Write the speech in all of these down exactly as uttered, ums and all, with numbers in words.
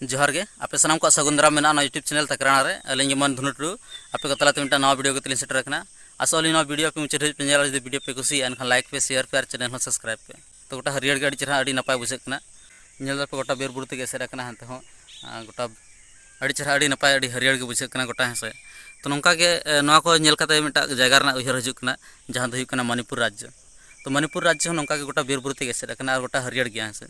ᱡᱚᱦᱟᱨ ᱜᱮ, ᱟᱯᱮ ᱥᱟᱱᱟᱢ ᱠᱚᱣᱟᱜ ᱥᱟᱹᱜᱩᱱ ᱫᱟᱨᱟᱢ ᱢᱮᱱᱟᱜᱼᱟ ᱱᱚᱣᱟ YouTube ᱪᱮᱱᱮᱞ ᱛᱟᱠᱨᱟᱱᱟ ᱨᱮ᱾ ᱟᱹᱞᱤᱧ ᱜᱮ ᱢᱟᱹᱱ ᱫᱷᱩᱱᱩ ᱴᱩᱰᱩ, ᱟᱯᱮ ᱠᱚ ᱛᱟᱞᱟᱛᱮ ᱢᱤᱫᱴᱟᱝ ᱱᱟᱣᱟ ᱵᱷᱤᱰᱤᱭᱳ ᱠᱟᱛᱮ ᱞᱤᱧ ᱥᱮᱴᱮᱨ ᱟᱠᱟᱱᱟ᱾ ᱟᱥᱚᱜ ᱟᱹᱞᱤᱧ ᱱᱚᱣᱟ ᱵᱷᱤᱰᱤᱭᱳ ᱟᱯᱮ ᱢᱩᱪᱟᱹᱫ ᱫᱷᱟᱹᱵᱤᱡ ᱯᱮ ᱧᱮᱞᱟ᱾ ᱡᱩᱫᱤ ᱵᱷᱤᱰᱤᱭᱳ ᱯᱮ ᱠᱩᱥᱤᱭᱟᱜᱼᱟ, ᱮᱱᱠᱷᱟᱱ ᱞᱟᱭᱤᱠ ᱯᱮ, ᱥᱮᱭᱟᱨ ᱯᱮ ᱟᱨ ᱪᱮᱱᱮᱞ ᱦᱚᱸ ᱥᱟᱵᱥᱠᱨᱟᱭᱤᱵᱽ ᱯᱮ᱾ ᱛᱚ, ᱜᱚᱴᱟ ᱦᱟᱹᱨᱭᱟᱹᱲ ᱜᱮ ᱟᱹᱰᱤ ᱪᱮᱦᱨᱟ, ᱟᱹᱰᱤ ᱱᱟᱯᱟᱭ ᱵᱩᱡᱷᱟᱹᱜ ᱠᱟᱱᱟ᱾ ᱧᱮᱞ ᱫᱟᱯᱮ, ᱜᱚᱴᱟ ᱵᱤᱨ ᱵᱩᱨᱩ ᱛᱮᱜᱮ ᱮᱥᱮᱫ ᱟᱠᱟᱱᱟ᱾ ᱦᱟᱱᱛᱮ ᱦᱚᱸ, ᱟᱸ, ᱜᱚᱴᱟ ᱟᱹᱰᱤ ᱪᱮᱦᱨᱟ, ᱟᱹᱰᱤ ᱱᱟᱯᱟᱭ, ᱟᱹᱰᱤ ᱦᱟᱹᱨᱭᱟᱹᱲ ᱜᱮ ᱵᱩᱡᱷᱟᱹᱜ ᱠᱟᱱᱟ ᱜᱚᱴᱟ, ᱦᱮᱸ ᱥᱮ᱾ ᱛᱚ, ᱱᱚᱝᱠᱟ ᱜᱮ, ᱮ, ᱱᱚᱣᱟ ᱠᱚ ᱧᱮᱞ ᱠᱟᱛᱮ ᱢᱤᱫᱴᱟᱝ ᱡᱟᱭᱜᱟ ᱨᱮᱱᱟᱜ ᱩᱭᱦᱟᱹᱨ ᱦᱤᱡᱩᱜ ᱠᱟᱱᱟ, ᱡᱟᱦᱟᱸ ᱫᱚ ᱦᱩᱭᱩᱜ ᱠᱟᱱᱟ ᱢᱚᱱᱤᱯᱩᱨ ᱨᱟᱡᱽᱡᱚ᱾ ᱛᱚ, ᱢᱚᱱᱤᱯᱩᱨ ᱨᱟᱡᱽᱡᱚ ᱦᱚᱸ ᱱᱚᱝᱠᱟ ᱜᱮ ᱜᱚᱴᱟ ᱵᱤᱨ ᱵᱩᱨᱩ ᱛᱮᱜᱮ ᱮᱥᱮᱫ ᱟᱠᱟᱱᱟ ᱟᱨ ᱜᱚᱴᱟ ᱦᱟᱹᱨᱭᱟᱹᱲ ᱜᱮᱭᱟ, ᱦᱮᱸ ᱥᱮ᱾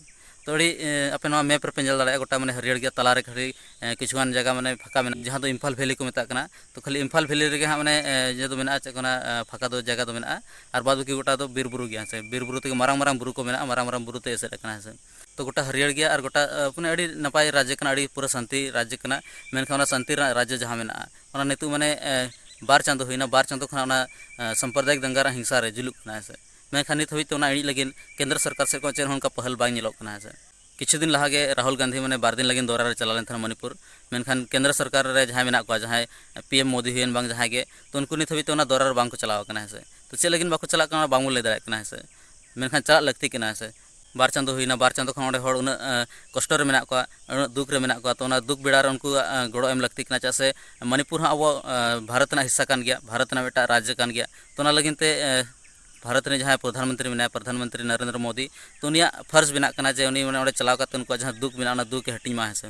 ᱛᱚ, ᱟᱹᱰᱤ, ᱮ, ᱟᱯᱮ ᱱᱚᱣᱟ ᱢᱮᱯ ᱨᱮᱯᱮ ᱧᱮᱞ ᱫᱟᱲᱮᱭᱟᱜᱼᱟ, ᱜᱚᱴᱟ ᱢᱟᱱᱮ ᱦᱟᱹᱨᱭᱟᱹᱲ ᱜᱮᱭᱟ, ᱛᱟᱞᱟ ᱨᱮ ᱠᱷᱟᱹᱞᱤ, ᱮ, ᱠᱤᱪᱷᱩᱜᱟᱱ ᱡᱟᱭᱜᱟ ᱢᱟᱱᱮ ᱯᱷᱟᱸᱠᱟ ᱢᱮᱱᱟᱜᱼᱟ, ᱡᱟᱦᱟᱸ ᱫᱚ ᱤᱢᱯᱷᱟᱞ ᱵᱷᱮᱞᱤ ᱠᱚ ᱢᱮᱛᱟᱜ ᱠᱟᱱᱟ᱾ ᱛᱚ, ᱠᱷᱟᱹᱞᱤ ᱤᱢᱯᱷᱟᱞ ᱵᱷᱮᱞᱤ ᱨᱮᱜᱮ ᱦᱟᱸᱜ ᱢᱟᱱᱮ, ᱮ, ᱤᱭᱟᱹ ᱫᱚ ᱢᱮᱱᱟᱜᱼᱟ, ᱪᱮᱫ ᱠᱚ ᱢᱮᱱᱟ, ᱮ, ᱯᱷᱟᱸᱠᱟ ᱫᱚ, ᱡᱟᱭᱜᱟ ᱫᱚ ᱢᱮᱱᱟᱜᱼᱟ, ᱟᱨ ᱵᱟᱫ ᱵᱟᱹᱠᱤ ᱜᱚᱴᱟ ᱫᱚ ᱵᱤᱨ ᱵᱩᱨᱩ ᱜᱮᱭᱟ, ᱦᱮᱸ ᱥᱮ᱾ ᱵᱤᱨ ᱵᱩᱨᱩ ᱛᱮᱜᱮ ᱢᱟᱨᱟᱝ ᱢᱟᱨᱟᱝ ᱵᱩᱨᱩ ᱠᱚ ᱢᱮᱱᱟᱜᱼᱟ, ᱢᱟᱨᱟᱝ ᱢᱟᱨᱟᱝ ᱵᱩᱨᱩ ᱛᱮ ᱮᱥᱮᱫ ᱟᱠᱟᱱᱟ, ᱦᱮᱸ ᱥᱮ᱾ ᱛᱚ, ᱜᱚᱴᱟ ᱦᱟᱹᱨᱭᱟᱹᱲ ᱜᱮᱭᱟ ᱟᱨ ᱜᱚᱴᱟ, ᱮ, ᱢᱟᱱᱮ ᱟᱹᱰᱤ ᱱᱟᱯᱟᱭ ᱨᱟᱡᱽ ᱠᱟᱱᱟ, ᱟᱹᱰᱤ ᱯᱩᱨᱟᱹ ᱥᱟᱱᱛᱤ ᱨᱟᱡᱽ ᱠᱟᱱᱟ᱾ ᱢᱮᱱᱠᱷᱟᱱ ᱚᱱᱟ ᱥᱟᱱᱛᱤ ᱨᱮᱱᱟᱜ ᱨᱟᱡᱽ ᱡᱟᱦᱟᱸ ᱢᱮᱱᱟᱜᱼᱟ, ᱚᱱᱟ ᱱᱤᱛᱚᱜ ᱢᱟᱱᱮ, ᱮ, ᱵᱟᱨ ᱪᱟᱸᱫᱚ ᱦᱩᱭᱱᱟ, ᱵᱟᱨ ᱪᱟᱸᱫᱚ ᱠᱷᱚᱱᱟᱜ ᱚᱱᱟ, ᱮ, ᱥᱟᱢᱯᱨᱚᱫᱟᱭᱤᱠ ᱫᱟᱝᱜᱟ ᱨᱮᱱᱟᱜ ᱦᱤᱝᱥᱟ ᱨᱮ ᱡᱩᱞᱩᱜ ᱠᱟᱱᱟ, ᱦᱮᱸ ᱥᱮ᱾ ᱢᱮᱱᱠᱷᱟᱱ ᱱᱤᱛ ᱦᱟᱹᱵᱤᱡ ᱛᱮ ᱚᱱᱟ ᱤᱬᱤᱡ ᱞᱟᱹᱜᱤᱫ ᱠᱮᱱᱫᱨᱚ ᱥᱚᱨᱠᱟᱨ ᱥᱮᱫ ᱠᱷᱚᱱ ᱪᱮᱫ ᱦᱚᱸ ᱚᱱᱠᱟ ᱯᱟᱹᱦᱟᱞ ᱵᱟᱝ ᱧᱮᱞᱚᱜ ᱠᱟᱱᱟ, ᱦᱮᱸ ᱥᱮ᱾ ᱠᱤᱪᱷᱩ ᱫᱤᱱ ᱞᱟᱦᱟ ᱜᱮ ᱨᱟᱦᱩᱞ ᱜᱟᱱᱫᱷᱤ ᱢᱟᱱᱮ ᱵᱟᱨ ᱫᱤᱱ ᱞᱟᱹᱜᱤᱫ ᱫᱚᱨᱟ ᱨᱮ ᱪᱟᱞᱟᱣ ᱞᱮᱱ ᱛᱟᱦᱮᱱᱟ ᱢᱚᱱᱤᱯᱩᱨ᱾ ᱢᱮᱱᱠᱷᱟᱱ ᱠᱮᱱᱫᱨᱚ ᱥᱚᱨᱠᱟᱨ ᱨᱮ ᱡᱟᱦᱟᱸᱭ ᱢᱮᱱᱟᱜ ᱠᱚᱣᱟ, ᱡᱟᱦᱟᱸᱭ ᱯᱤ ᱮᱢ ᱢᱳᱫᱤ ᱦᱩᱭᱮᱱ ᱵᱟᱝ ᱡᱟᱦᱟᱸᱭ ᱜᱮ, ᱛᱚ ᱩᱱᱠᱩ ᱱᱤᱛ ᱦᱟᱹᱵᱤᱡ ᱛᱮ ᱚᱱᱟ ᱫᱚᱨᱟ ᱨᱮ ᱵᱟᱝ ᱠᱚ ᱪᱟᱞᱟᱣ ᱟᱠᱟᱱᱟ, ᱦᱮᱸ ᱥᱮ᱾ ᱛᱚ ᱪᱮᱫ ᱞᱟᱹᱜᱤᱫ ᱵᱟᱠᱚ ᱪᱟᱞᱟᱜ ᱠᱟᱱᱟ, ᱚᱱᱟ ᱵᱟᱝ ᱵᱚᱱ ᱞᱟᱹᱭ ᱫᱟᱲᱮᱭᱟᱜ ᱠᱟᱱᱟ, ᱦᱮᱸ ᱥᱮ᱾ ᱢᱮᱱᱠᱷᱟᱱ ᱪᱟᱞᱟᱜ ᱞᱟᱹᱠᱛᱤ ᱠᱟᱱᱟ, ᱦᱮᱸ ᱥᱮ᱾ ᱵᱟᱨ ᱪᱟᱸᱫᱚ ᱦᱩᱭᱱᱟ, ᱵᱟᱨ ᱪᱟᱸᱫᱚ ᱠᱷᱚᱱ ᱚᱸᱰᱮ ᱦᱚᱲ ᱩᱱᱟᱹᱜ, ᱮ, ᱠᱚᱥᱴᱚ ᱨᱮ ᱢᱮᱱᱟᱜ ᱠᱚᱣᱟ, ᱩᱱᱟᱹᱜ ᱫᱩᱠ ᱨᱮ ᱢᱮᱱᱟᱜ ᱠᱚᱣᱟ, ᱛᱚ ᱚᱱᱟ ᱫᱩᱠ ᱵᱮᱲᱟ ᱨᱮ ᱩᱱᱠᱩᱣᱟᱜ, ᱮ, ᱜᱚᱲᱚ ᱮᱢ ᱞᱟᱹᱠᱛᱤ ᱠᱟᱱᱟ, ᱪᱮᱫᱟᱜ ᱥᱮ ᱢᱚᱱᱤᱯᱩᱨ ᱦᱚᱸ ᱟᱵᱚ, ᱮ, ᱵᱷᱟᱨᱚᱛ ᱨᱮᱱᱟᱜ ᱦᱤᱥᱥᱟ ᱠᱟᱱ ᱜᱮᱭᱟ, ᱵᱷᱟᱨᱚᱛ ᱨᱮᱱᱟᱜ ᱢᱤᱫᱴᱟᱝ ᱨᱟᱡᱽᱡᱚ ᱠᱟᱱ ᱜᱮᱭᱟ᱾ ᱛᱚ ᱚᱱᱟ ᱞᱟᱹᱜᱤᱫ ᱛᱮ, ᱮ, ᱵᱷᱟᱨᱚᱛ ᱨᱮᱱ ᱡᱟᱦᱟᱸᱭ ᱯᱨᱚᱫᱷᱟᱱ ᱢᱚᱱᱛᱨᱤ ᱢᱮᱱᱟᱭᱟ, ᱯᱨᱚᱫᱷᱟᱱ ᱢᱚᱱᱛᱨᱤ ᱱᱚᱨᱮᱱᱫᱨᱚ ᱢᱳᱫᱤ, ᱛᱚ ᱩᱱᱤᱭᱟᱜ ᱯᱷᱟᱨᱡᱽ ᱵᱮᱱᱟᱜ ᱠᱟᱱᱟ ᱡᱮ ᱩᱱᱤ ᱢᱟᱱᱮ ᱚᱸᱰᱮ ᱪᱟᱞᱟᱣ ᱠᱟᱛᱮ ᱩᱱᱠᱩᱣᱟᱜ ᱡᱟᱦᱟᱸ ᱫᱩᱠ ᱢᱮᱱᱟᱜᱼᱟ, ᱚᱱᱟ ᱫᱩᱠ ᱮ ᱦᱟᱹᱴᱤᱧ ᱢᱟ, ᱦᱮᱸ ᱥᱮ᱾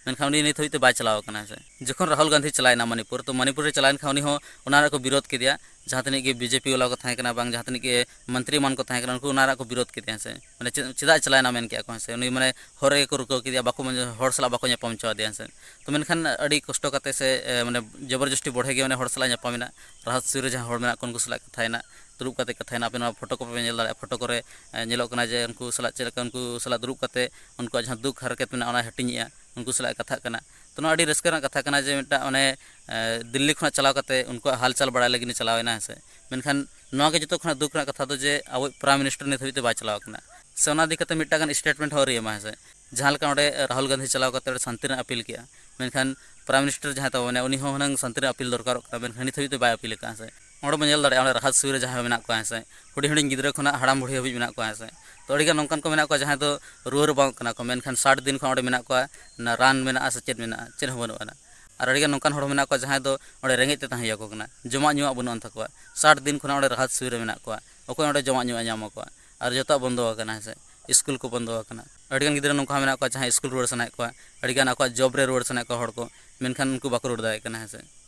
ᱢᱮᱱᱠᱷᱟᱱ ᱩᱱᱤ ᱱᱤᱛ ᱦᱟᱹᱵᱤᱡ ᱛᱮ ᱵᱟᱭ ᱪᱟᱞᱟᱣ ᱠᱟᱱᱟ, ᱦᱮᱸ ᱥᱮ᱾ ᱡᱚᱠᱷᱚᱱ ᱨᱟᱦᱩᱞ ᱜᱟᱱᱫᱷᱤ ᱪᱟᱞᱟᱣᱮᱱᱟ ᱢᱚᱱᱤᱯᱩᱨ, ᱛᱚ ᱢᱚᱱᱤᱯᱩᱨ ᱨᱮ ᱪᱟᱞᱟᱣᱮᱱ ᱠᱷᱟᱱ ᱩᱱᱤ ᱦᱚᱸ ᱚᱱᱟ ᱨᱮᱱᱟᱜ ᱠᱚ ᱵᱤᱨᱳᱫᱷ ᱠᱮᱫᱮᱭᱟ᱾ ᱡᱟᱦᱟᱸ ᱛᱤᱱᱟᱹᱜ ᱜᱮ ᱵᱤᱡᱮᱯᱤ ᱵᱟᱞᱟ ᱠᱚ ᱛᱟᱦᱮᱸ ᱠᱟᱱᱟ, ᱵᱟᱝ ᱡᱟᱦᱟᱸ ᱛᱤᱱᱟᱹᱜ ᱜᱮ ᱢᱚᱱᱛᱨᱤ ᱮᱢᱟᱱ ᱠᱚ ᱛᱟᱦᱮᱸ ᱠᱟᱱᱟ, ᱩᱱᱠᱩ ᱚᱱᱟ ᱨᱮᱱᱟᱜ ᱠᱚ ᱵᱤᱨᱳᱫᱷ ᱠᱮᱫᱮᱭᱟ, ᱦᱮᱸ ᱥᱮ᱾ ᱢᱟᱱᱮ ᱪᱮᱫ, ᱪᱮᱫᱟᱜ ᱮ ᱪᱟᱞᱟᱣᱮᱱᱟ ᱢᱮᱱ ᱠᱮᱫᱼᱟ ᱠᱚ, ᱦᱮᱸ ᱥᱮ᱾ ᱩᱱᱤ ᱢᱟᱱᱮ ᱦᱚᱨ ᱨᱮᱜᱮ ᱠᱚ ᱨᱩᱠᱟᱹᱣ ᱠᱮᱫᱮᱭᱟ, ᱵᱟᱠᱚ ᱢᱚᱱ-, ᱦᱚᱲ ᱥᱟᱞᱟᱜ ᱵᱟᱠᱚ ᱧᱟᱯᱟᱢ ᱦᱚᱪᱚ ᱟᱫᱮᱭᱟ, ᱦᱮᱸ ᱥᱮ᱾ ᱛᱚ ᱢᱮᱱᱠᱷᱟᱱ ᱟᱹᱰᱤ ᱠᱚᱥᱴᱚ ᱠᱟᱛᱮ ᱥᱮ, ᱮ, ᱢᱟᱱᱮ ᱡᱚᱵᱚᱨ ᱡᱚᱥᱴᱤ ᱵᱚᱲᱦᱮ ᱜᱮ ᱢᱟᱱᱮ ᱦᱚᱲ ᱥᱟᱞᱟᱜ ᱧᱟᱯᱟᱢᱮᱱᱟ, ᱨᱟᱦᱟᱛ ᱥᱤᱵᱤᱨ ᱨᱮ ᱡᱟᱦᱟᱸ ᱦᱚᱲ ᱢᱮᱱᱟᱜ ᱠᱚ ᱩᱱᱠᱩ ᱥᱟᱞᱟᱜ ᱠᱟᱛᱷᱟᱭᱮᱱᱟ, ᱫᱩᱲᱩᱵ ᱠᱟᱛᱮ ᱠᱟᱛᱷᱟᱭᱮᱱᱟ᱾ ᱟᱯᱮ ᱱᱚᱣᱟ ᱯᱷᱳᱴᱳ ᱠᱚᱯᱮ ᱧᱮᱞ ᱫᱟᱲᱮᱭᱟᱜᱼᱟ, ᱯᱷᱳᱴᱳ ᱠᱚᱨᱮ, ᱮ, ᱧᱮᱞᱚᱜ ᱠᱟᱱᱟ ᱡᱮ ᱩᱱᱠᱩ ᱥᱟᱞᱟᱜ ᱪᱮᱫ ᱞᱮᱠᱟ, ᱩᱱᱠᱩ ᱥᱟᱞᱟᱜ ᱫᱩᱲᱩᱵ ᱠᱟᱛᱮ ᱩᱱᱠᱩᱣᱟᱜ ᱡᱟᱦᱟᱸ ᱫᱩᱠ ᱦᱟᱨᱠᱮᱛ ᱢᱮᱱᱟᱜᱼᱟ ᱚᱱᱟᱭ ᱦᱟᱹᱴᱤᱧᱮᱜᱼᱟ, ᱩᱱᱠᱩ ᱥᱟᱞᱟᱜ ᱮ ᱠᱟᱛᱷᱟᱜ ᱠᱟᱱᱟ᱾ ᱛᱚ ᱱᱚᱣᱟ ᱟᱹᱰᱤ ᱨᱟᱹᱥᱠᱟᱹ ᱨᱮᱱᱟᱜ ᱠᱟᱛᱷᱟ ᱠᱟᱱᱟ ᱡᱮ ᱢᱤᱫᱴᱟᱝ ᱚᱱᱮ, ᱮ, ᱫᱤᱞᱞᱤ ᱠᱷᱚᱱᱟᱜ ᱪᱟᱞᱟᱣ ᱠᱟᱛᱮ ᱩᱱᱠᱩᱣᱟᱜ ᱦᱟᱞᱪᱟᱞ ᱵᱟᱲᱟᱭ ᱞᱟᱹᱜᱤᱫ ᱮ ᱪᱟᱞᱟᱣᱮᱱᱟ, ᱦᱮᱸ ᱥᱮ᱾ ᱢᱮᱱᱠᱷᱟᱱ ᱱᱚᱣᱟ ᱜᱮ ᱡᱚᱛᱚ ᱠᱷᱚᱱᱟᱜ ᱫᱩᱠ ᱨᱮᱱᱟᱜ ᱠᱟᱛᱷᱟ ᱫᱚ ᱡᱮ ᱟᱵᱚᱭᱤᱡ ᱯᱨᱟᱭᱤᱢ ᱢᱤᱱᱤᱥᱴᱟᱨ ᱱᱤᱛ ᱦᱟᱹᱵᱤᱡ ᱛᱮ ᱵᱟᱭ ᱪᱟᱞᱟᱣ ᱠᱟᱱᱟ᱾ ᱥᱮ ᱚᱱᱟ ᱤᱫᱤ ᱠᱟᱛᱮ ᱢᱤᱫᱴᱟᱝ ᱜᱟᱱ ᱥᱴᱮᱴᱢᱮᱱᱴ ᱦᱚᱸ ᱟᱹᱣᱨᱤ ᱮᱢᱟ, ᱦᱮᱸ ᱥᱮ᱾ ᱡᱟᱦᱟᱸ ᱞᱮᱠᱟ ᱚᱸᱰᱮ ᱨᱟᱦᱩᱞ ᱜᱟᱱᱫᱷᱤ ᱪᱟᱞᱟᱣ ᱠᱟᱛᱮ ᱚᱸᱰᱮ ᱥᱟᱱᱛᱤ ᱨᱮᱱᱟᱜ ᱟᱯᱤᱞ ᱠᱮᱜᱼᱟ, ᱢᱮᱱᱠᱷᱟᱱ ᱯᱨᱟᱭᱤᱢ ᱢᱤᱱᱤᱥᱴᱟᱨ ᱡᱟᱦᱟᱸᱭ ᱛᱟᱵᱚ ᱢᱮᱱᱟᱭᱟ, ᱩᱱᱤ ᱦᱚᱸ ᱦᱩᱱᱟᱹᱝ ᱥᱟᱱᱛᱤ ᱨᱮᱱᱟᱜ ᱟᱯᱤᱞ ᱫᱚᱨᱠᱟᱨᱚᱜ ᱠᱟᱱᱟ, ᱢᱮᱱᱠᱷᱟᱱ ᱱᱤᱛ ᱦᱟᱹᱵᱤᱡ ᱛᱮ ᱵᱟᱭ ᱟᱯᱤᱞ ᱟᱠᱟᱫᱼᱟ, ᱦᱮᱸ ᱥᱮ᱾ ᱚᱸᱰᱮ ᱵᱚᱱ ᱧᱮᱞ ᱫᱟᱲᱮᱭᱟᱜᱼᱟ, ᱚᱸᱰᱮ ᱨᱟᱦᱟᱛ ᱥᱤᱵᱤᱨ ᱨᱮ ᱡᱟᱦᱟᱸᱭ ᱢᱮᱱᱟᱜ ᱠᱚᱣᱟ, ᱦᱮᱸ ᱥᱮ, ᱦᱩᱰᱤᱧ ᱦᱩᱰᱤᱧ ᱜᱤᱫᱽᱨᱟᱹ ᱠᱷᱚᱱᱟᱜ ᱦᱟᱲᱟᱢ ᱵᱩᱲᱦᱤ ᱦᱟᱹᱵᱤᱡ ᱢᱮᱱᱟᱜ ᱠᱚᱣᱟ, ᱦᱮᱸ ᱥᱮ᱾ ᱛᱚ ᱟᱹᱰᱤᱜᱟᱱ ᱱᱚᱝᱠᱟᱱ ᱠᱚ ᱢᱮᱱᱟᱜ ᱠᱚᱣᱟ ᱡᱟᱦᱟᱸᱭ ᱫᱚ ᱨᱩᱣᱟᱹ ᱨᱟᱵᱟᱝ ᱠᱟᱱᱟ ᱠᱚ, ᱢᱮᱱᱠᱷᱟᱱ ᱥᱟᱴ ᱫᱤᱱ ᱠᱷᱚᱱ ᱚᱸᱰᱮ ᱢᱮᱱᱟᱜ ᱠᱚᱣᱟ, ᱚᱱᱟ ᱨᱟᱱ ᱢᱮᱱᱟᱜᱼᱟ ᱥᱮ ᱪᱮᱫ ᱢᱮᱱᱟᱜᱼᱟ, ᱪᱮᱫ ᱦᱚᱸ ᱵᱟᱹᱱᱩᱜ ᱟᱱᱟ᱾ ᱟᱨ ᱟᱹᱰᱤᱜᱟᱱ ᱱᱚᱝᱠᱟᱱ ᱦᱚᱲ ᱢᱮᱱᱟᱜ ᱠᱚᱣᱟ ᱡᱟᱦᱟᱸᱭ ᱫᱚ ᱚᱸᱰᱮ ᱨᱮᱸᱜᱮᱡ ᱛᱮ ᱛᱟᱦᱮᱸ ᱦᱩᱭ ᱟᱠᱚ ᱠᱟᱱᱟ, ᱡᱚᱢᱟᱜ ᱧᱩᱣᱟᱜ ᱵᱟᱹᱱᱩᱜ ᱟᱱ ᱛᱟᱠᱚᱣᱟ, ᱥᱟᱴ ᱫᱤᱱ ᱠᱷᱚᱱᱟᱜ ᱚᱸᱰᱮ ᱨᱟᱦᱟᱛ ᱥᱤᱵᱤᱨ ᱨᱮ ᱢᱮᱱᱟᱜ ᱠᱚᱣᱟ, ᱚᱠᱚᱭ ᱚᱸᱰᱮ ᱡᱚᱢᱟᱜ ᱧᱩᱣᱟᱜ ᱧᱟᱢ ᱟᱠᱚᱣᱟ? ᱟᱨ ᱡᱚᱛᱚᱣᱟᱜ ᱵᱚᱱᱫᱚ ᱟᱠᱟᱱᱟ, ᱦᱮᱸ ᱥᱮ᱾ ᱥᱠᱩᱞ ᱠᱚ ᱵᱚᱱᱫᱚ ᱟᱠᱟᱱᱟ᱾ ᱟᱹᱰᱤᱜᱟᱱ ᱜᱤᱫᱽᱨᱟᱹ ᱱᱚᱝᱠᱟ ᱦᱚᱸ ᱢᱮᱱᱟᱜ ᱠᱚᱣᱟ ᱡᱟᱦᱟᱸᱭ ᱥᱠᱩᱞ ᱨᱩᱣᱟᱹᱲ ᱥᱟᱱᱟᱭᱮᱫ ᱠᱚᱣᱟ, ᱟᱹᱰᱤᱜᱟᱱ ᱟᱠᱚᱣᱟᱜ ᱡᱚᱵ ᱨᱮ ᱨᱩᱣᱟᱹᱲ ᱥᱟᱱᱟᱭᱮᱫ ᱠᱚᱣᱟ ᱦᱚᱲ ᱠᱚ, ᱢᱮᱱᱠᱷᱟᱱ ᱩᱱᱠᱩ ᱵᱟᱠᱚ ᱨᱩᱣᱟᱹᱲ ᱫᱟᱲᱮᱭᱟᱜ ᱠᱟᱱᱟ, ᱦᱮᱸ ᱥᱮ᱾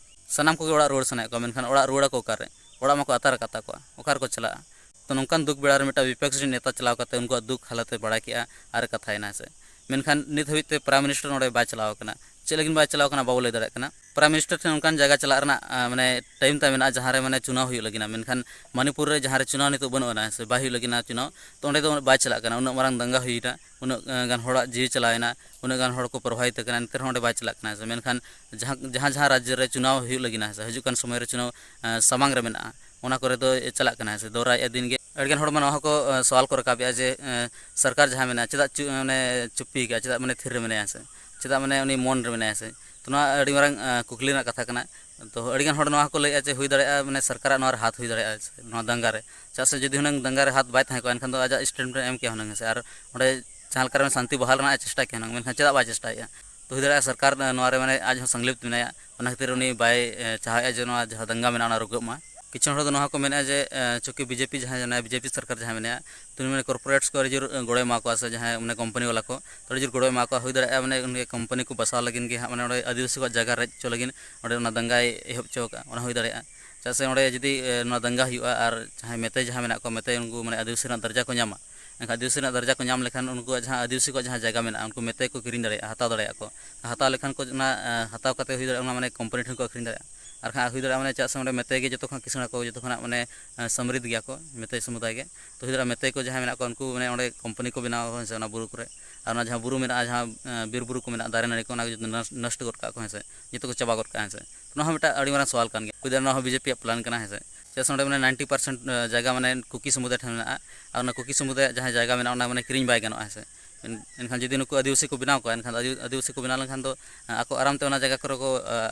ᱥᱟᱱᱟᱢ ᱠᱚᱜᱮ ᱚᱲᱟᱜ ᱨᱩᱣᱟᱹᱲ ᱥᱟᱱᱟᱭᱮᱫ ᱠᱚᱣᱟ, ᱢᱮᱱᱠᱷᱟᱱ ᱚᱲᱟᱜ ᱨᱩᱣᱟᱹᱲ ᱟᱠᱚ ᱚᱠᱟᱨᱮ? ᱚᱲᱟᱜ ᱢᱟᱠᱚ ᱟᱛᱟᱨ ᱟᱠᱟᱫ ᱛᱟᱠᱚᱣᱟ, ᱚᱠᱟ ᱨᱮᱠᱚ ᱪᱟᱞᱟᱜᱼᱟ? ᱛᱚ ᱱᱚᱝᱠᱟᱱ ᱫᱩᱠ ᱵᱮᱲᱟ ᱨᱮ ᱢᱤᱫᱴᱟᱝ ᱵᱤᱯᱚᱠᱥ ᱨᱤᱱ ᱱᱮᱛᱟ ᱪᱟᱞᱟᱣ ᱠᱟᱛᱮ ᱩᱱᱠᱩᱣᱟᱜ ᱫᱩᱠ ᱦᱟᱞᱚᱛ ᱮ ᱵᱟᱲᱟᱭ ᱠᱮᱜᱼᱟ ᱟᱨ ᱮ ᱠᱟᱛᱷᱟᱭᱮᱱᱟ, ᱦᱮᱸ ᱥᱮ᱾ ᱢᱮᱱᱠᱷᱟᱱ ᱱᱤᱛ ᱦᱟᱹᱵᱤᱡ ᱛᱮ ᱯᱨᱟᱭᱤᱢ ᱢᱤᱱᱤᱥᱴᱟᱨ ᱱᱚᱰᱮ ᱵᱟᱭ ᱪᱟᱞᱟᱣ ᱟᱠᱟᱱᱟ᱾ ᱪᱮᱫ ᱞᱟᱹᱜᱤᱫ ᱵᱟᱭ ᱪᱟᱞᱟᱣ ᱟᱠᱟᱱᱟ ᱵᱟᱵᱚ ᱞᱟᱹᱭ ᱫᱟᱲᱮᱭᱟᱜ ᱠᱟᱱᱟ᱾ ᱯᱨᱟᱭᱤᱢ ᱢᱤᱱᱤᱥᱴᱟᱨ ᱴᱷᱮᱱ ᱚᱱᱠᱟᱱ ᱡᱟᱭᱜᱟ ᱪᱟᱞᱟᱜ ᱨᱮᱱᱟᱜ, ᱟ, ᱢᱟᱱᱮ ᱴᱟᱭᱤᱢ ᱛᱟᱭ ᱢᱮᱱᱟᱜᱼᱟ, ᱡᱟᱦᱟᱸ ᱨᱮ ᱢᱟᱱᱮ ᱪᱩᱱᱟᱣ ᱦᱩᱭᱩᱜ ᱞᱟᱹᱜᱤᱫ, ᱢᱮᱱᱠᱷᱟᱱ ᱢᱟᱱᱤᱯᱩᱨ ᱨᱮ ᱡᱟᱦᱟᱸ ᱨᱮ ᱪᱩᱱᱟᱣ ᱱᱤᱛᱚᱜ ᱵᱟᱹᱱᱩᱜ ᱟᱱᱟ, ᱦᱮᱸ ᱥᱮ, ᱵᱟᱭ ᱦᱩᱭᱩᱜ ᱞᱟᱹᱜᱤᱫ ᱪᱩᱱᱟᱣ, ᱛᱚ ᱚᱸᱰᱮ ᱫᱚ ᱵᱟᱭ ᱪᱟᱞᱟᱜ ᱠᱟᱱᱟ᱾ ᱩᱱᱟᱹᱜ ᱢᱟᱨᱟᱝ ᱫᱟᱝᱜᱟ ᱦᱩᱭᱮᱱᱟ, ᱩᱱᱟᱹᱜ, ᱟ, ᱜᱟᱱ ᱦᱚᱲᱟᱜ ᱡᱤᱣᱤ ᱪᱟᱞᱟᱣᱮᱱᱟ, ᱩᱱᱟᱹᱜ ᱜᱟᱱ ᱦᱚᱲ ᱠᱚ ᱯᱨᱚᱵᱷᱟᱵᱤᱛ ᱟᱠᱟᱱᱟ, ᱮᱱᱛᱮ ᱨᱮᱦᱚᱸ ᱚᱸᱰᱮ ᱵᱟᱭ ᱪᱟᱞᱟᱜ ᱠᱟᱱᱟ, ᱦᱮᱸ ᱥᱮ᱾ ᱢᱮᱱᱠᱷᱟᱱ ᱡᱟᱦᱟᱸ, ᱡᱟᱦᱟᱸ, ᱡᱟᱦᱟᱸ ᱨᱟᱡᱽᱡᱚ ᱨᱮ ᱪᱩᱱᱟᱣ ᱦᱩᱭᱩᱜ ᱞᱟᱹᱜᱤᱫ, ᱦᱮᱸ ᱥᱮ, ᱦᱤᱡᱩᱜ ᱠᱟᱱ ᱥᱚᱢᱚᱭ ᱨᱮ ᱪᱩᱱᱟᱣ, ᱟ, ᱥᱟᱢᱟᱝ ᱨᱮ ᱢᱮᱱᱟᱜᱼᱟ, ᱚᱱᱟ ᱠᱚᱨᱮ ᱫᱚ ᱪᱟᱞᱟᱜ ᱠᱟᱱᱟ, ᱦᱮᱸ ᱥᱮ, ᱫᱚᱨᱟᱭᱮᱫᱼᱟ ᱫᱤᱱ ᱜᱮ᱾ ᱟᱹᱰᱤᱜᱟᱱ ᱦᱚᱲ ᱢᱟ ᱱᱚᱣᱟ ᱦᱚᱸᱠᱚ, ᱟ, ᱥᱚᱣᱟᱞ ᱠᱚ ᱨᱟᱠᱟᱵᱮᱜᱼᱟ ᱡᱮ, ᱟ, ᱥᱚᱨᱠᱟᱨ ᱡᱟᱦᱟᱸ ᱢᱮᱱᱟᱜᱼᱟ, ᱪᱮᱫᱟᱜ ᱪᱩ-, ᱢᱟᱱᱮ ᱪᱩᱯᱯᱤ ᱠᱟᱜᱼᱟ, ᱪᱮᱫᱟᱜ ᱢᱟᱱᱮ ᱛᱷᱤᱨ ᱨᱮ ᱢᱮᱱᱟᱭᱟ, ᱦᱮᱸ ᱥᱮ? ᱪᱮᱫᱟᱜ ᱢᱟᱱᱮ ᱩᱱᱤ ᱢᱚᱱ ᱨᱮ ᱢᱮᱱᱟᱭᱟ, ᱦᱮᱸ ᱥᱮ? ᱛᱚ ᱱᱚᱣᱟ ᱟᱹᱰᱤ ᱢᱟᱨᱟᱝ, ᱟ, ᱠᱩᱠᱞᱤ ᱨᱮᱱᱟᱜ ᱠᱟᱛᱷᱟ ᱠᱟᱱᱟ᱾ ᱛᱚ ᱟᱹᱰᱤᱜᱟᱱ ᱦᱚᱲ ᱱᱚᱣᱟ ᱦᱚᱸᱠᱚ ᱞᱟᱹᱭᱮᱫᱼᱟ ᱡᱮ ᱦᱩᱭ ᱫᱟᱲᱮᱭᱟᱜᱼᱟ, ᱢᱟᱱᱮ ᱥᱚᱨᱠᱟᱨᱟᱜ ᱱᱚᱣᱟ ᱨᱮ ᱦᱟᱛ ᱦᱩᱭ ᱫᱟᱲᱮᱭᱟᱜᱼᱟ, ᱦᱮᱸ ᱥᱮ? ᱱᱚᱣᱟ ᱫᱟᱝᱜᱟ ᱨᱮ᱾ ᱪᱮᱫᱟᱜ ᱥᱮ ᱡᱩᱫᱤ ᱦᱩᱱᱟᱹᱝ ᱫᱟᱝᱜᱟ ᱨᱮ ᱦᱟᱛ ᱵᱟᱭ ᱛᱟᱦᱮᱸ ᱠᱚᱜᱼᱟ, ᱮᱱᱠᱷᱟᱱ ᱫᱚ ᱟᱡᱟᱜ stand ᱨᱮ ᱮᱢ ᱠᱮᱭᱟ ᱦᱩᱱᱟᱹᱝ, ᱦᱮᱸ ᱥᱮ? ᱟᱨ ᱚᱸᱰᱮ ᱡᱟᱦᱟᱸ ᱞᱮᱠᱟ ᱨᱮ ᱥᱟᱱᱛᱤ ᱵᱚᱦᱟᱞ ᱨᱮᱱᱟᱜ ᱮ ᱪᱮᱥᱴᱟ ᱠᱮᱭᱟ ᱦᱩᱱᱟᱹᱝ, ᱢᱮᱱᱠᱷᱟᱱ ᱪᱮᱫᱟᱜ ᱵᱟᱭ ᱪᱮᱥᱴᱟᱭᱮᱫᱼᱟ? ᱛᱚ ᱦᱩᱭ ᱫᱟᱲᱮᱭᱟᱜᱼᱟ ᱥᱚᱨᱠᱟᱨ ᱱᱚᱣᱟ ᱨᱮ ᱢᱟᱱᱮ ᱟᱡ ᱦᱚᱸ ᱥᱚᱝᱞᱤᱯᱛ ᱢᱮᱱᱟᱭᱟ, ᱚᱱᱟ ᱠᱷᱟᱹᱛᱤᱨ ᱩᱱᱤ ᱵᱟᱭ, ᱮ, ᱪᱟᱦᱟᱣᱮᱫᱼᱟ ᱡᱮ ᱱᱚᱣᱟ ᱡᱟᱦᱟᱸ ᱫᱟᱝᱜᱟ ᱢᱮᱱᱟᱜᱼᱟ, ᱚᱱᱟ ᱨᱩᱠᱟᱹᱜ ᱢᱟ᱾ ᱠᱤᱪᱷᱩ ᱦᱚᱲ ᱫᱚ ᱱᱚᱣᱟ ᱦᱚᱸᱠᱚ ᱢᱮᱱᱮᱫᱼᱟ ᱡᱮ, ᱮ, ᱪᱩᱸᱠᱤ BJP ᱡᱟᱦᱟᱸᱭ ᱢᱮᱱᱟᱭᱟ, BJP ᱥᱚᱨᱠᱟᱨ ᱡᱟᱦᱟᱸᱭ ᱢᱮᱱᱟᱭᱟ, ᱛᱚ ᱩᱱᱤ ᱢᱟᱱᱮ corporates ᱠᱚ ᱟᱹᱰᱤ ᱡᱳᱨ, ᱮ, ᱜᱚᱲᱚᱭ ᱮᱢᱟ ᱠᱚᱣᱟ, ᱥᱮ ᱡᱟᱦᱟᱸᱭ ᱢᱟᱱᱮ company ᱵᱟᱞᱟ ᱠᱚ, ᱛᱚ ᱟᱹᱰᱤ ᱡᱳᱨ ᱜᱚᱲᱚᱭ ᱮᱢᱟ ᱠᱚᱣᱟ᱾ ᱦᱩᱭ ᱫᱟᱲᱮᱭᱟᱜᱼᱟ ᱢᱟᱱᱮ ᱩᱱᱤ company ᱠᱚ ᱵᱟᱥᱟᱣ ᱞᱟᱹᱜᱤᱫ ᱜᱮ ᱦᱟᱸᱜ, ᱢᱟᱱᱮ ᱚᱸᱰᱮ ᱟᱹᱫᱤᱵᱟᱹᱥᱤ ᱠᱚᱣᱟᱜ ᱡᱟᱭᱜᱟ ᱨᱮᱡ ᱦᱚᱪᱚ ᱞᱟᱹᱜᱤᱫ ᱚᱸᱰᱮ ᱚᱱᱟ ᱫᱟᱝᱜᱟᱭ ᱮᱦᱚᱵ ᱦᱚᱪᱚ ᱟᱠᱟᱫᱼᱟ, ᱚᱱᱟ ᱦᱩᱭ ᱫᱟᱲᱮᱭᱟᱜᱼᱟ᱾ ᱪᱮᱫᱟᱜ ᱥᱮ ᱚᱸᱰᱮ ᱡᱩᱫᱤ, ᱮ, ᱱᱚᱣᱟ ᱫᱟᱝᱜᱟ ᱦᱩᱭᱩᱜᱼᱟ ᱟᱨ ᱡᱟᱦᱟᱸᱭ ᱢᱮᱛᱮ ᱡᱟᱦᱟᱸ ᱢᱮᱱᱟᱜ ᱠᱚᱣᱟ, ᱢᱮᱛᱮ ᱩᱱᱠᱩ ᱢᱟᱱᱮ ᱟᱹᱫᱤᱵᱟᱹᱥᱤ ᱨᱮᱱᱟᱜ ᱫᱚᱨᱡᱟ ᱠᱚ ᱧᱟᱢᱟ, ᱮᱱᱠᱷᱟᱱ ᱟᱹᱫᱤᱵᱟᱹᱥᱤ ᱨᱮᱱᱟᱜ ᱫᱚᱨᱡᱟ ᱠᱚ ᱧᱟᱢ ᱞᱮᱠᱷᱟᱱ ᱩᱱᱠᱩᱣᱟᱜ ᱡᱟᱦᱟᱸ ᱟᱹᱫᱤᱵᱟᱹᱥᱤ ᱠᱚᱣᱟᱜ ᱡᱟᱦᱟᱸ ᱡᱟᱭᱜᱟ ᱢᱮᱱᱟᱜᱼᱟ, ᱩᱱᱠᱩ ᱢᱮᱛᱮ ᱠᱚ ᱠᱤᱨᱤᱧ ᱫᱟᱲᱮᱭᱟᱜᱼᱟ, ᱦᱟᱛᱟᱣ ᱫᱟᱲᱮᱭᱟᱜᱼᱟ ᱠᱚ᱾ ᱦᱟᱛᱟᱣ ᱞᱮᱠᱷᱟᱱ ᱠᱚ ᱚᱱᱟ, ᱮ, ᱦᱟᱛᱟᱣ ᱠᱟᱛᱮ ᱦᱩᱭ ᱫᱟᱲᱮᱭᱟᱜᱼᱟ, ᱚᱱᱟ ᱢᱟᱱᱮ company ᱴᱷᱮᱱ ᱠᱚ ᱟᱹᱠᱷᱨᱤᱧ ᱫᱟᱲᱮᱭᱟᱜᱼᱟ᱾ ᱟᱨ ᱠᱷᱟᱱ ᱦᱩᱭ ᱫᱟᱲᱮᱭᱟᱜᱼᱟ ᱢᱟᱱᱮ ᱪᱮᱫᱟᱜ ᱥᱮ ᱚᱸᱰᱮ ᱢᱮᱛᱮ ᱜᱮ ᱡᱚᱛᱚ ᱠᱷᱚᱱ ᱠᱤᱥᱟᱹᱬ ᱟᱠᱚ, ᱡᱚᱛᱚ ᱠᱷᱚᱱᱟᱜ ᱢᱟᱱᱮ, ᱮ, ᱥᱟᱢᱨᱤᱫᱷ ᱜᱮᱭᱟ ᱠᱚ ᱢᱮᱛᱮ ᱥᱚᱢᱩᱫᱟᱭ ᱜᱮ᱾ ᱛᱚ ᱦᱩᱭ ᱫᱟᱲᱮᱭᱟᱜᱼᱟ ᱢᱮᱛᱮ ᱠᱚ ᱡᱟᱦᱟᱸᱭ ᱢᱮᱱᱟᱜ ᱠᱚᱣᱟ ᱩᱱᱠᱩ ᱢᱟᱱᱮ ᱚᱸᱰᱮ company ᱠᱚ ᱵᱮᱱᱟᱣᱟ, ᱦᱮᱸ ᱥᱮ, ᱚᱱᱟ ᱵᱩᱨᱩ ᱠᱚᱨᱮ᱾ ᱟᱨ ᱚᱱᱟ ᱡᱟᱦᱟᱸ ᱵᱩᱨᱩ ᱢᱮᱱᱟᱜᱼᱟ, ᱡᱟᱦᱟᱸ, ᱮ, ᱵᱤᱨ ᱵᱩᱨᱩ ᱠᱚ ᱢᱮᱱᱟᱜᱼᱟ, ᱫᱟᱨᱮ ᱱᱟᱹᱲᱤ ᱠᱚ, ᱚᱱᱟ ᱠᱚ ᱡᱚᱛᱚ ᱱᱚᱥ-, ᱱᱚᱥᱴᱚ ᱜᱚᱫ ᱠᱟᱜᱼᱟ ᱠᱚ, ᱦᱮᱸ ᱥᱮ, ᱡᱚᱛᱚ ᱠᱚ ᱪᱟᱵᱟ ᱜᱚᱫ ᱠᱟᱜᱼᱟ, ᱦᱮᱸ ᱥᱮ᱾ ᱱᱚᱣᱟ ᱦᱚᱸ ᱢᱤᱫᱴᱟᱝ ᱟᱹᱰᱤ ᱢᱟᱨᱟᱝ ᱥᱚᱣᱟᱞ ᱠᱟᱱ ᱜᱮᱭᱟ᱾ ᱦᱩᱭ ᱫᱟᱲᱮᱭᱟᱜᱼᱟ ᱱᱚᱣᱟ ᱦᱚᱸ BJP ᱭᱟᱜ plan ᱠᱟᱱᱟ, ᱦᱮᱸ ᱥᱮ᱾ ᱪᱮᱫᱟᱜ ᱥᱮ ᱚᱸᱰᱮ ᱢᱟᱱᱮ ninety percent ᱡᱟᱭᱜᱟ ᱢᱟᱱᱮ ᱠᱩᱠᱤ ᱥᱚᱢᱩᱫᱟᱭ ᱴᱷᱮᱱ ᱢᱮᱱᱟᱜᱼᱟ᱾ ᱟᱨ ᱚᱱᱟ ᱠᱩᱠᱤ ᱥᱚᱢᱩᱫᱟᱭᱟᱜ ᱡᱟᱦᱟᱸ ᱡᱟᱭᱜᱟ ᱢᱮᱱᱟᱜᱼᱟ, ᱚᱱᱟ ᱢᱟᱱᱮ ᱠᱤᱨᱤᱧ ᱵᱟᱭ ᱜᱟᱱᱚᱜᱼᱟ, ᱦᱮᱸ ᱥᱮ᱾ ᱮᱱᱠᱷᱟᱱ ᱡᱩᱫᱤ ᱱᱩᱠᱩ ᱟᱹᱫᱤᱵᱟᱹᱥᱤ ᱠᱚ ᱵᱮᱱᱟᱣ ᱠᱚᱣᱟ, ᱮᱱᱠᱷᱟᱱ ᱟᱹᱫᱤᱵᱟᱹᱥᱤ ᱠᱚ ᱵᱮᱱᱟᱣ ᱞᱮᱱᱠᱷᱟᱱ ᱫᱚ ᱟᱠᱚ ᱟᱨᱟᱢ ᱛᱮ ᱚᱱᱟ ᱡᱟᱭᱜᱟ ᱠᱚᱨᱮ ᱠᱚ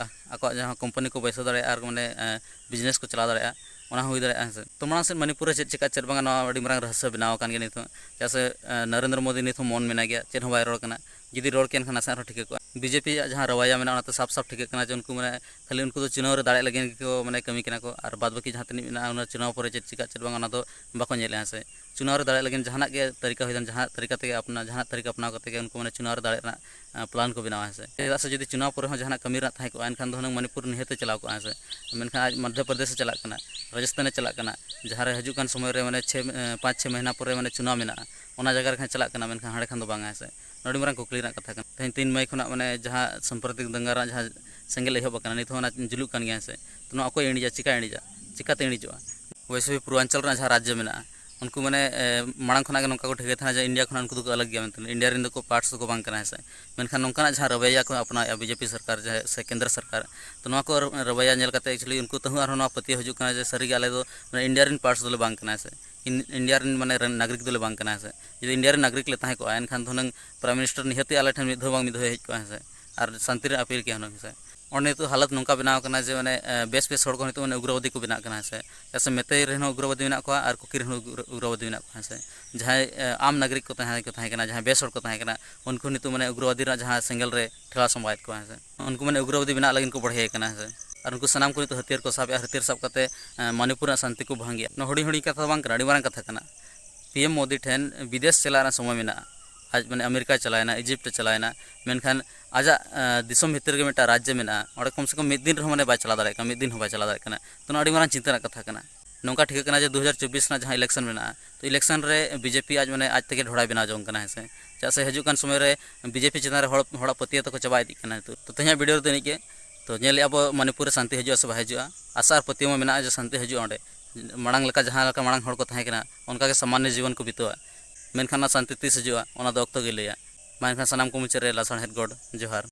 ᱟᱠᱚᱣᱟᱜ ᱡᱟᱦᱟᱸ ᱠᱳᱢᱯᱟᱱᱤ ᱠᱚ ᱵᱟᱹᱭᱥᱟᱹᱣ ᱫᱟᱲᱮᱭᱟᱜᱼᱟ ᱟᱨ ᱢᱟᱱᱮ ᱵᱤᱡᱽᱱᱮᱥ ᱠᱚ ᱪᱟᱞᱟᱣ ᱫᱟᱲᱮᱭᱟᱜᱼᱟ᱾ ᱚᱱᱟ ᱦᱚᱸ ᱦᱩᱭ ᱫᱟᱲᱮᱭᱟᱜᱼᱟ᱾ ᱦᱮᱸ ᱥᱮ, ᱛᱚ ᱢᱟᱲᱟᱝ ᱥᱮᱫ ᱢᱟᱱᱤᱯᱩᱨ ᱨᱮ ᱪᱮᱫ ᱪᱮᱠᱟ ᱪᱮᱫ ᱵᱟᱝᱟ, ᱱᱚᱣᱟ ᱟᱹᱰᱤ ᱢᱟᱨᱟᱝ ᱨᱚᱦᱚᱥᱭᱚ ᱵᱮᱱᱟᱣ ᱟᱠᱟᱱ ᱜᱮᱭᱟ ᱱᱤᱛᱚᱜ᱾ ᱪᱮᱫᱟᱜ ᱥᱮ ᱱᱚᱨᱮᱱᱫᱨᱚ ᱢᱳᱫᱤ ᱱᱤᱛ ᱦᱚᱸ ᱢᱚᱱ ᱢᱮᱱᱟᱭ ᱜᱮᱭᱟ, ᱪᱮᱫ ᱦᱚᱸ ᱵᱟᱭ ᱨᱚᱲ ᱠᱟᱱᱟ᱾ ᱡᱩᱫᱤ ᱨᱚᱲ ᱠᱮᱭᱟ ᱮᱱᱠᱷᱟᱱ ᱱᱟᱥᱮᱱᱟᱜ ᱨᱮᱦᱚᱸ ᱴᱷᱤᱠᱟᱹ ᱠᱚᱜᱼᱟ᱾ ᱵᱤᱡᱮᱯᱤ ᱭᱟᱜ ᱡᱟᱦᱟᱸ ᱨᱟᱣᱟᱭᱟ ᱢᱮᱱᱟᱜᱼᱟ, ᱚᱱᱟ ᱛᱮ ᱥᱟᱯ ᱥᱟᱯ ᱴᱷᱤᱠᱟᱹᱜ ᱠᱟᱱᱟ ᱡᱮ ᱩᱱᱠᱩ ᱢᱟᱱᱮ ᱠᱷᱟᱹᱞᱤ ᱩᱱᱠᱩ ᱫᱚ ᱪᱩᱱᱟᱣ ᱨᱮ ᱫᱟᱲᱮᱭᱟᱜ ᱞᱟᱹᱜᱤᱫ ᱜᱮᱠᱚ ᱢᱟᱱᱮ ᱠᱟᱹᱢᱤ ᱠᱟᱱᱟ ᱠᱚ, ᱟᱨ ᱵᱟᱫ ᱵᱟᱹᱠᱤ ᱡᱟᱦᱟᱸ ᱛᱤᱱᱟᱹᱜ ᱢᱮᱱᱟᱜᱼᱟ, ᱚᱱᱟ ᱪᱩᱱᱟᱣ ᱯᱚᱨᱮ ᱪᱮᱫ ᱪᱤᱠᱟᱹᱜ ᱪᱮᱫ ᱵᱟᱝ, ᱚᱱᱟ ᱫᱚ ᱵᱟᱠᱚ ᱧᱮᱞᱮᱫᱼᱟ᱾ ᱦᱮᱸ ᱥᱮ, ᱪᱩᱱᱟᱣ ᱨᱮ ᱫᱟᱲᱮᱭᱟᱜ ᱞᱟᱹᱜᱤᱫ ᱡᱟᱦᱟᱱᱟᱜ ᱜᱮ ᱛᱟᱹᱨᱤᱠᱟ ᱦᱩᱭ ᱫᱟᱲᱮᱭᱟᱜᱼᱟ, ᱡᱟᱦᱟᱸ ᱛᱟᱹᱨᱤᱠᱟ ᱛᱮᱜᱮ ᱟᱯᱱᱟ ᱡᱟᱦᱟᱱᱟᱜ ᱛᱟᱹᱨᱤᱠᱟ ᱟᱯᱱᱟᱣ ᱠᱟᱛᱮ ᱜᱮ ᱩᱱᱠᱩ ᱢᱟᱱᱮ ᱪᱩᱱᱟᱣ ᱨᱮ ᱫᱟᱲᱮᱭᱟᱜ ᱨᱮᱱᱟᱜ ᱯᱞᱟᱱ ᱠᱚ ᱵᱮᱱᱟᱣᱟ᱾ ᱦᱮᱸ ᱥᱮ, ᱪᱮᱫᱟᱜ ᱥᱮ ᱡᱩᱫᱤ ᱪᱩᱱᱟᱣ ᱯᱚᱨᱮ ᱦᱚᱸ ᱡᱟᱦᱟᱱᱟᱜ ᱠᱟᱹᱢᱤ ᱨᱮᱱᱟᱜ ᱛᱟᱦᱮᱸ ᱠᱚᱜᱼᱟ, ᱮᱱᱠᱷᱟᱱ ᱫᱚ ᱦᱩᱱᱟᱹᱝ ᱢᱟᱱᱤᱯᱩᱨ ᱱᱤᱦᱟᱹᱛ ᱮ ᱪᱟᱞᱟᱣ ᱠᱚᱜᱼᱟ᱾ ᱦᱮᱸ ᱥᱮ, ᱢᱮᱱᱠᱷᱟᱱ ᱟᱡ ᱢᱚᱫᱽᱫᱷᱚ ᱯᱨᱚᱫᱮᱥ ᱮ ᱪᱟᱞᱟᱜ ᱠᱟᱱᱟ, ᱨᱟᱡᱚᱥᱛᱷᱟᱱ ᱮ ᱪᱟᱞᱟᱜ ᱠᱟᱱᱟ, ᱡᱟᱦᱟᱸ ᱨᱮ ᱦᱤᱡᱩᱜ ᱠᱟᱱ ᱥᱚᱢᱚᱭ ᱨᱮ ᱢᱟᱱᱮ ᱪᱷᱮ ᱯᱟᱸᱪ ᱪᱷᱮ ᱢᱟᱹᱦᱱᱟᱹ ᱯᱚᱨᱮ ᱢᱟᱱᱮ ᱪᱩᱱᱟᱣ ᱢᱮᱱᱟᱜᱼᱟ, ᱚᱱᱟ ᱡᱟᱭᱜᱟ ᱨᱮ ᱠᱷᱟᱱ ᱪᱟᱞᱟᱜ ᱠᱟᱱᱟ, ᱢᱮᱱᱠᱷᱟᱱ ᱦᱟᱸᱰᱮ ᱠᱷᱟᱱ ᱫᱚ ᱵᱟᱝᱟ᱾ ᱦᱮᱸ ᱥᱮ, ᱟᱹᱰᱤ ᱢᱟᱨᱟᱝ ᱠᱩᱠᱞᱤ ᱨᱮᱱᱟᱜ ᱠᱟᱛᱷᱟ ᱠᱟᱱᱟ᱾ ᱛᱮᱦᱮᱧ ᱛᱤᱱ ᱢᱟᱹᱭ ᱠᱷᱚᱱᱟᱜ ᱢᱟᱱᱮ ᱡᱟᱦᱟᱸ ᱥᱟᱢᱯᱨᱚᱛᱤᱠ ᱫᱟᱝᱜᱟ ᱨᱮᱱᱟᱜ ᱡᱟᱦᱟᱸ ᱥᱮᱸᱜᱮᱞ ᱮᱦᱚᱵ ᱟᱠᱟᱱᱟ, ᱱᱤᱛ ᱦᱚᱸ ᱚᱱᱟ ᱡᱩᱞᱩᱜ ᱠᱟᱱ ᱜᱮᱭᱟ᱾ ᱦᱮᱸ ᱥᱮ, ᱛᱚ ᱱᱚᱣᱟ ᱚᱠᱚᱭ ᱤᱬᱤᱡᱟ, ᱪᱤᱠᱟ ᱤᱬᱤᱡᱟ, ᱪᱤᱠᱟᱛᱮ ᱤᱬᱤᱡᱚᱜᱼᱟ? ᱵᱳᱭᱥᱚᱵᱷᱤ ᱯᱩᱨᱵᱟᱧᱪᱚᱞ ᱨᱮᱱᱟᱜ ᱡᱟᱦᱟᱸ ᱨᱟᱡᱽᱡᱚ ᱢᱮᱱᱟᱜᱼᱟ, ᱩᱱᱠᱩ ᱢᱟᱱᱮ ᱮ, ᱢᱟᱲᱟᱝ ᱠᱷᱚᱱᱟᱜ ᱜᱮ ᱱᱚᱝᱠᱟ ᱠᱚ ᱴᱷᱤᱠᱟᱹ ᱛᱟᱦᱮᱱᱟ ᱡᱮ ᱤᱱᱰᱤᱭᱟ ᱠᱷᱚᱱᱟᱜ ᱩᱱᱠᱩ ᱫᱚᱠᱚ ᱟᱞᱟᱜᱽ ᱜᱮᱭᱟ ᱢᱮᱱᱛᱮ, ᱤᱱᱰᱤᱭᱟ ᱨᱮᱱ ᱫᱚᱠᱚ ᱯᱟᱨᱴᱥ ᱫᱚᱠᱚ ᱵᱟᱝ ᱠᱟᱱᱟ᱾ ᱦᱮᱸ ᱥᱮ, ᱢᱮᱱᱠᱷᱟᱱ ᱱᱚᱝᱠᱟᱱᱟᱜ ᱡᱟᱦᱟᱸ ᱨᱟᱹᱣᱟᱹᱭᱟ ᱠᱚ ᱟᱯᱱᱟᱣᱮᱫᱼᱟ ᱵᱤᱡᱮᱯᱤ ᱥᱚᱨᱠᱟᱨ ᱡᱟᱦᱟᱸ ᱥᱮ ᱠᱮᱱᱫᱨᱚ ᱥᱚᱨᱠᱟᱨ, ᱛᱚ ᱱᱚᱣᱟ ᱠᱚ ᱨᱟᱹᱣᱟᱹᱭᱟ ᱧᱮᱞ ᱠᱟᱛᱮ actually ᱩᱱᱠᱩ ᱛᱮᱦᱚᱸ ᱟᱨᱦᱚᱸ ᱱᱚᱣᱟ ᱯᱟᱹᱛᱭᱟᱹᱣ ᱦᱤᱡᱩᱜ ᱠᱟᱱᱟ ᱡᱮ ᱥᱟᱹᱨᱤᱜᱮ ᱟᱞᱮ ᱫᱚ ᱢᱟᱱᱮ ᱤᱱᱰᱤᱭᱟ ᱨᱮᱱ ᱯᱟᱨᱴᱥ ᱫᱚᱞᱮ ᱵᱟᱝ ᱠᱟᱱᱟ᱾ ᱦᱮᱸ ᱥᱮ, ᱤᱱ- ᱤᱱᱰᱤᱭᱟ ᱨᱮᱱ ᱢᱟᱱᱮ ᱨᱮᱱ ᱱᱟᱜᱚᱨᱤᱠ ᱫᱚᱞᱮ ᱵᱟᱝ ᱠᱟᱱᱟ᱾ ᱦᱮᱸ ᱥᱮ, ᱡᱩᱫᱤ ᱤᱱᱰᱤᱭᱟ ᱨᱮᱱ ᱱᱟᱜᱚᱨᱤᱠ ᱞᱮ ᱛᱟᱦᱮᱸ ᱠᱚᱜᱼᱟ, ᱮᱱᱠᱷᱟᱱ ᱫᱚ ᱦᱩᱱᱟᱹᱝ ᱯᱨᱟᱭᱤᱢ ᱢᱤᱱᱤᱥᱴᱟᱨ ᱱᱤᱦᱟᱹᱛᱤ ᱟᱞᱮ ᱴᱷᱮᱱ ᱢᱤᱫ ᱫᱷᱟᱣ ᱵᱟᱝ ᱢᱤᱫ ᱫᱷᱟᱣ ᱦᱮᱡ ᱠᱚᱜᱼᱟ᱾ ᱦᱮᱸ ᱥᱮ, ᱟᱨ ᱥᱟᱱᱛᱤ ᱨᱮ ᱟᱯᱤᱞ ᱠᱮᱭᱟ ᱦᱩᱱᱟᱹᱝ᱾ ᱦᱮᱸ ᱥᱮ, ᱚᱸᱰᱮ ᱱᱤᱛᱚᱜ ᱦᱟᱞᱚᱛ ᱱᱚᱝᱠᱟ ᱵᱮᱱᱟᱣ ᱠᱟᱱᱟ ᱡᱮ ᱢᱟᱱᱮ ᱮ, ᱵᱮᱥ ᱵᱮᱥ ᱦᱚᱲ ᱠᱚ ᱱᱤᱛᱚᱜ ᱢᱟᱱᱮ ᱩᱜᱽᱨᱚᱵᱟᱫᱤ ᱠᱚ ᱵᱮᱱᱟᱜ ᱠᱟᱱᱟ᱾ ᱦᱮᱸ ᱥᱮ, ᱪᱮᱫᱟᱜ ᱥᱮ ᱢᱮᱛᱮᱭ ᱨᱮᱱ ᱦᱚᱸ ᱩᱜᱽᱨᱚᱵᱟᱫᱤ ᱢᱮᱱᱟᱜ ᱠᱚᱣᱟ ᱟᱨ ᱠᱩᱠᱤ ᱨᱮᱱ ᱦᱚᱸ ᱩᱜᱽᱨᱚ- ᱩᱜᱽᱨᱚᱵᱟᱫᱤ ᱢᱮᱱᱟᱜ ᱠᱚᱣᱟ᱾ ᱦᱮᱸ ᱥᱮ, ᱡᱟᱦᱟᱸᱭ ᱮ, ᱟᱢ ᱱᱟᱜᱚᱨᱤᱠ ᱠᱚ ᱛᱟᱦᱮᱸ ᱠᱚ ᱛᱟᱦᱮᱸ ᱠᱟᱱᱟ, ᱡᱟᱦᱟᱸᱭ ᱵᱮᱥ ᱦᱚᱲ ᱠᱚ ᱛᱟᱦᱮᱸ ᱠᱟᱱᱟ, ᱩᱱᱠᱩ ᱱᱤᱛᱚᱜ ᱢᱟᱱᱮ ᱩᱜᱽᱨᱚᱵᱟᱫᱤ ᱨᱮᱱᱟᱜ ᱡᱟᱦᱟᱸ ᱥᱮᱸᱜᱮᱞ ᱨᱮ ᱴᱷᱮᱞᱟᱣ ᱥᱟᱢᱵᱟᱣᱮᱫ ᱠᱚᱣᱟ᱾ ᱦᱮᱸ ᱥᱮ, ᱩᱱᱠᱩ ᱢᱟᱱᱮ ᱩᱜᱽᱨᱚᱵᱟᱫᱤ ᱵᱮᱱᱟᱜ ᱞᱟᱹᱜᱤᱫ ᱠᱚ ᱵᱚᱲᱦᱮ ᱠᱟᱱᱟ᱾ ᱦᱮᱸ ᱥᱮ, ᱟᱨ ᱩᱱᱠᱩ ᱥᱟᱱᱟᱢ ᱠᱚ ᱱᱤᱛᱚᱜ ᱦᱟᱹᱛᱭᱟᱹᱨ ᱠᱚ ᱥᱟᱵᱮᱫᱼᱟ, ᱦᱟᱹᱛᱭᱟᱹᱨ ᱥᱟᱵ ᱠᱟᱛᱮ ᱮ, ᱢᱟᱱᱤᱯᱩᱨ ᱨᱮᱱᱟᱜ ᱥᱟᱱᱛᱤ ᱠᱚ ᱵᱷᱚᱝᱜᱮᱜᱼᱟ᱾ ᱱᱚᱣᱟ ᱦᱩᱰᱤᱧ ᱦᱩᱰᱤᱧ ᱠᱟᱛᱷᱟ ᱫᱚ ᱵᱟᱝ ᱠᱟᱱᱟ, ᱟᱹᱰᱤ ᱢᱟᱨᱟᱝ ᱠᱟᱛᱷᱟ ᱠᱟᱱᱟ᱾ ᱯᱤ ᱮᱢ ᱢᱳᱫᱤ ᱴᱷᱮᱱ ᱵᱤᱫᱮᱥ ᱪᱟᱞᱟᱜ ᱨᱮᱱᱟᱜ ᱥᱚᱢᱚᱭ ᱢᱮᱱᱟᱜᱼᱟ᱾ ᱟᱡ ᱢᱟᱱᱮ ᱟᱢᱮᱨᱤᱠᱟᱭ ᱪᱟᱞᱟᱣᱮᱱᱟ, ᱤᱡᱤᱯᱴ ᱮ ᱪᱟᱞᱟᱣᱮᱱᱟ, ᱢᱮᱱᱠᱷᱟᱱ ᱟᱡᱟᱜ ᱮ, ᱫᱤᱥᱚᱢ ᱵᱷᱤᱛᱤᱨ ᱨᱮᱜᱮ ᱢᱤᱫᱴᱟᱝ ᱨᱟᱡᱽᱡᱚ ᱢᱮᱱᱟᱜᱼᱟ, ᱚᱸᱰᱮ ᱠᱚᱢ ᱥᱮ ᱠᱚᱢ ᱢᱤᱫ ᱫᱤᱱ ᱨᱮᱦᱚᱸ ᱢᱟᱱᱮ ᱵᱟᱭ ᱪᱟᱞᱟᱣ ᱫᱟᱲᱮᱭᱟᱜ ᱠᱟᱱᱟ, ᱢᱤᱫ ᱫᱤᱱ ᱦᱚᱸ ᱵᱟᱭ ᱪᱟᱞᱟᱣ ᱫᱟᱲᱮᱭᱟᱜ ᱠᱟᱱᱟ᱾ ᱛᱚ ᱱᱚᱣᱟ ᱟᱹᱰᱤ ᱢᱟᱨᱟᱝ ᱪᱤᱱᱛᱟᱹ ᱨᱮᱱᱟᱜ ᱠᱟᱛᱷᱟ ᱠᱟᱱᱟ᱾ ᱱᱚᱝᱠᱟ ᱴᱷᱤᱠᱟᱹᱜ ᱠᱟᱱᱟ ᱡᱮ ᱫᱩ ᱦᱟᱡᱟᱨ ᱪᱚᱵᱵᱤᱥ ᱨᱮᱱᱟᱜ ᱡᱟᱦᱟᱸ ᱤᱞᱮᱠᱥᱚᱱ ᱢᱮᱱᱟᱜᱼᱟ, ᱛᱚ ᱤᱞᱮᱠᱥᱚᱱ ᱨᱮ ᱵᱤᱡᱮᱯᱤ ᱟᱡ ᱢᱟᱱᱮ ᱟᱡ ᱛᱮᱜᱮ ᱰᱷᱚᱲᱟᱭ ᱵᱮᱱᱟᱣ ᱡᱚᱝ ᱠᱟᱱᱟ᱾ ᱦᱮᱸ ᱥᱮ, ᱪᱮᱫᱟᱜ ᱥᱮ ᱦᱤᱡᱩᱜ ᱠᱟᱱ ᱥᱚᱢᱚᱭ ᱨᱮ ᱵᱤᱡᱮᱯᱤ ᱪᱮᱛᱟᱱ ᱨᱮ ᱦᱚᱲ ᱦᱚᱲᱟᱜ ᱯᱟᱹᱛᱭᱟᱹᱣ ᱛᱟᱠᱚ ᱪᱟᱵᱟ ᱤᱫᱤᱜ ᱠᱟᱱᱟ᱾ ᱱᱤᱛᱚᱜ ᱛᱚ ᱛᱮᱦᱮᱧᱟᱜ ᱵᱷᱤᱰᱤᱭᱳ ᱨᱮᱫᱚ ᱤᱱᱟᱹᱜ ᱜᱮ᱾ ᱛᱚ ᱧᱮᱞᱮᱫᱼᱟ ᱵᱚ ᱢᱟᱱᱤᱯᱩᱨ ᱨᱮ ᱥᱟᱱᱛᱤ ᱦᱤᱡᱩᱜᱼᱟ ᱥᱮ ᱵᱟᱭ ᱦᱤᱡᱩᱜᱼᱟ᱾ ᱟᱥᱟ ᱟᱨ ᱯᱟᱹᱛᱭᱟᱹᱣ ᱢᱟ ᱢᱮᱱᱟᱜᱼᱟ ᱡᱮ ᱥᱟᱱᱛᱤ ᱦᱤᱡᱩᱜᱼᱟ ᱚᱸᱰᱮ᱾ ᱢᱟᱲᱟᱝ ᱞᱮᱠᱟ ᱡᱟᱦᱟᱸ ᱞᱮᱠᱟ ᱢᱟᱲᱟᱝ ᱦᱚᱲ ᱠᱚ ᱛᱟᱦᱮᱸ ᱠᱟᱱᱟ, ᱚᱱᱠᱟ ᱜᱮ ᱥᱟᱢᱟᱱᱱᱚ ᱡᱤᱵᱚᱱ ᱠᱚ ᱵᱤᱛᱟᱹᱣᱟ᱾ ᱢᱮᱱᱠᱷᱟᱱ ᱚᱱᱟ ᱥᱟᱱᱛᱤ ᱛᱤᱥ ᱦᱤᱡᱩᱜᱼᱟ, ᱚᱱᱟ ᱫᱚ ᱚᱠᱛᱚ ᱜᱮ ᱞᱟᱹᱭᱟ᱾ ᱢᱟ ᱮᱱᱠᱷᱟᱱ ᱥᱟᱱᱟᱢ ᱠᱚ ᱢᱩᱪᱟᱹᱫ ᱨᱮ ᱞᱟᱥᱟᱲᱦᱮᱫ ᱜᱚᱰ ᱡᱚᱦᱟᱨ᱾